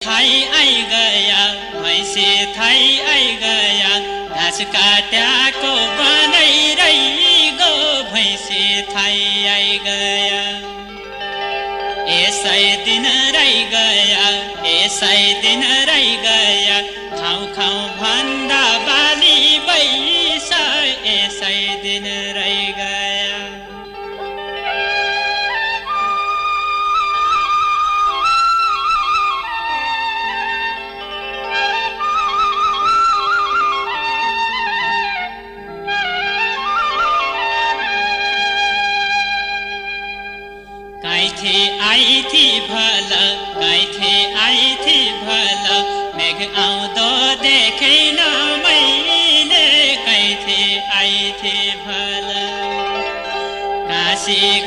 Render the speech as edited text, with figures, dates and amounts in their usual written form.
Thai I गया भैँसी Thai I गया घाँस काट्याको बनाइरही go भैँसी थाई आई गया यसै दिन रहि गया यसै दिन रहि गया खाऊ खाऊ भन्दा बाली बैस यसै दिन रहि गया आई थी भला गाइथे आई थी भला मेघ आउँदो देखेन मैले गाइथे आई थी भला काशी